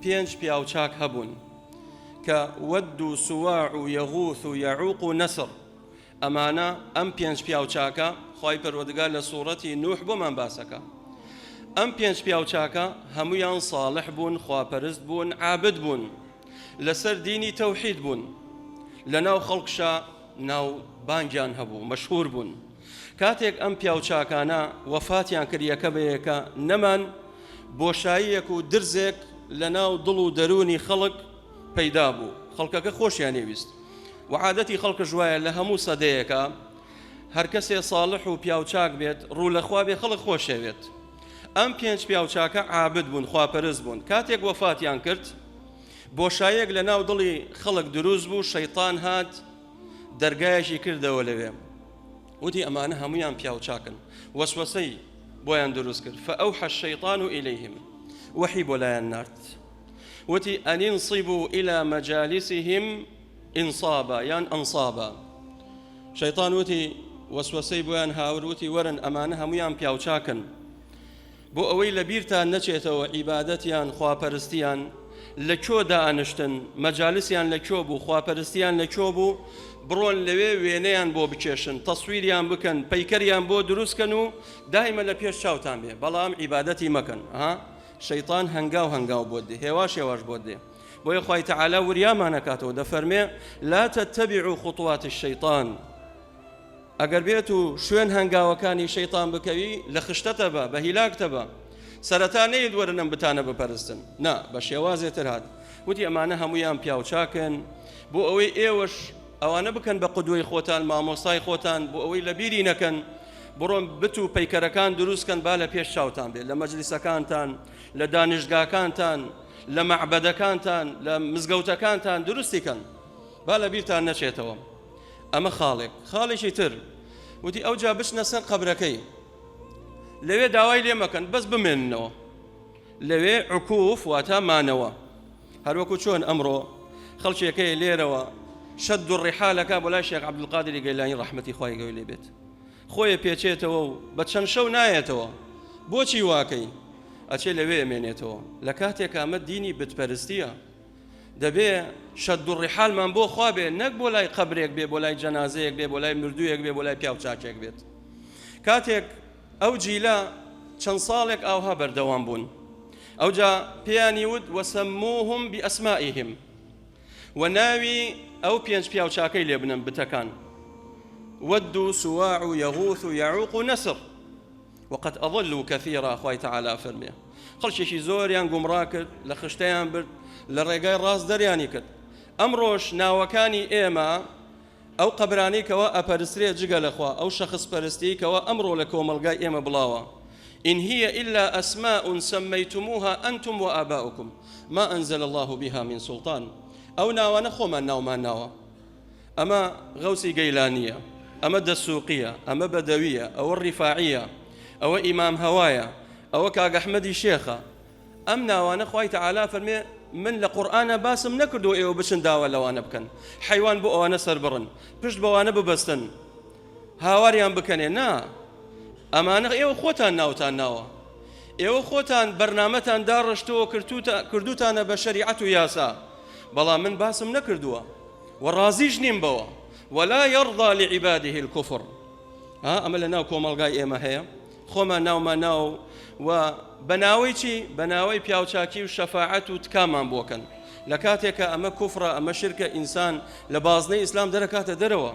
پێنج پیاوچاک هەبوون کە وەد و سواع و یەغوث و یەعوق و نەسر ئەمانە ئەم پێنج پیاوچاکە خوای پەروەردگار لە سوڕەتی نوح بۆمان باسەکە ئەم پێنج پیاوچاکە هەمویان صالح بوون خواپەرست بوون عابد بوون لەسەر دینی تەوحید بوون لەناو خەڵکشا ناو بانگیان هەبوو مەشهور بوون کاتێک ئەم پیاوچاکانە وەفاتیان کرد یەکە بە یەکە نەمان بۆشاییەک و درزێک لەناو دڵ و دەروونی خەڵک پەیدا بوو خەڵکەکە خۆشیان نەویست و عادەتی خەڵکش وایە لە هەموو سەدەیەکا هەر کەسێ ساڵح و پیاوچاک بێت ڕوو لە خوا بێ خەڵک خۆشەوێت. ئەم پێنج پیاوچاکە عابد بوون خواپەرست بوون کاتێک وەفاتیان کرد بۆشایەک لە ناو دڵی خەڵک دروست بوو شەیتان هات دەرگایەکی کردەوە لەوێ وتی ئەمانە هەمویان پیاوچاکن وەسوەسەی بۆیان دروست کرد فأوحى الشيطان إليهم وحی بۆ لایان نارد وتی أن انصبوا إلى مجالسهم انصابا یان انصابا شەیتان وتی وەسوەسەی بۆیان هاورد وتی وەرن ئەمانە هەمویان پیاوچاکن بۆ ئەوەی لە بیرتان نەچێتەوە عیبادەتیان خواپەرستیان لە کۆ دائەنشتن مەجالسیان لە کۆ بوو خواپەرستیان لە کۆ بوو بڕۆن لەوێ وێنەیان بۆ بکێشن تەسویریان بکەن پەیکەریان بۆ دروستکەن و دایمە لە پێش چاوتان بێ بەڵام عیبادەتی مەکەن ها شەیتان هەنگاو هەنگاو بۆت دێ هێواش هێواش بۆت دێ بۆیە خوای تەعالا وریامان ئەکاتەوە دەفەرمێ لا تتبعوا خطوات الشیطان ئەگەر بێت و شوێن هەنگاوەکانی شەیطان بکەوی لە خشتەتە بە بە هیلاکتە بە سەرەتا نەیت وەرن ئەم بتانە بپەرستن نا بە شێوازێ تر هات وتی ئەمانە هەمویان پیاوچاکن بۆ ئەوەی ئێوەش ئەوانە بکەن بە قدوەی خۆتان مامۆستای خۆتان بۆ ئەوەی لە بیری نەکەن بڕۆن بت و پەیکەرەکان دروستکەن با لە پێش چاوتان بێت لە مەجلیسەکانتان لە دانیشتگاکانتان لە مەعبەدەکانتان لە مزگەوتەکانتان دروستی کەن با لە بیرتان نەچێتەوە ئەمە خاڵێک خاڵێکی تر وتی ئەوجا بچنە سەر قەبرەکەی لەوێ داوای لێ مەکەن بەس بمێننەوە لەوێ عکوف واتە مانەوە هەروەکو چۆن ئەمڕۆ خەڵکێکەیە لێرەوە شەد و ڕیحالەکە بۆ لای شێخ عەبدولقادری گەیلانی ڕەحمەتی خوای گەورەی لێ بێت خۆیە پێچێتەوە و بە چەند شەو نایەتەوە بۆچی واکەی ئەچێ لەوێ ئەمێنێتەوە لە کاتێک ئەمە دینی بتپەرستیە دەبێ شەد و ڕیحالمان بۆ خوا بێ نەک بۆ لای قەبرێک بێ بۆ لای جەنازەیەک بێ بۆ لای مردوویەک بێ بۆ لای پیاو چاکێک بێت کاتێک ئەو جیلە چەند ساڵێک ئاوها بەردەوام بوون ئەوجا پێیانی وت وسموهم بأسمائهم و ناوی ئەو پێنج پیاوچاکەی لێ بنەن بتەکان ود و سواع و یغوث و یعوق و نسر وقد أضلوا كثيرا خوای تعالی فەرمێ خەڵکێکی زۆریان گومڕا کرد لە خشتەیان برد لە ڕێگای ڕاست دەریانی کرد ئەمڕۆش ناوەکانی ئێمە ئەو قەبرانەی کەوا ئەپەرسترێ جگە لە خوا، ئەو شەخس پەرستیەی کەوا ئەمڕۆ لە کۆمەڵگای ئێمە بڵاوە، ان هی الا اسماء سمیتموها انتم وآباؤکم ما انزل اللە بها من سلطان، ئەو ناوانە خۆمان ناومان ناوە، ئەمە غەوسی گەیلانیە، ئەمە دەسوقیە، ئەمە بەدەویە، ئەوە ڕیفاعیە، ئەوە ئیمام هەوایە، ئەوە کاک ئەحمەدی شێخە، ئەم ناوانە خوای تەعالا فەرمێ من لە قورئانا باسم نەکردووە ئێوە بچن داوا لەوانە بکەن حەیوان بۆ ئەوانە سەربڕن پشت بەوانە ببەستن هاواریان بکەنێ نا ئەمانە ئێوە خۆتان ناوتان ناوە ئێوە خۆتان بەرنامەتان داڕشتەوە کردوتانە بە شەریعەت و یاسا بەڵام من باسم نەکردووە و ڕازیش نیم بەوە ولا يرضى لعباده الكفر ها ئەمە لە ناو کۆمەڵگای ئێمە هەیە خۆمان ناومان ناوە و بە ناوەی چی؟ بە ناوەی پیاوچاکی و شەفاعەت و تکامان بۆکەن لە کاتێکا ئەمە کوفرە ئەمە شرکە ئینسان لە بازنەی ئیسلام دەرەکاتە دەرەوە.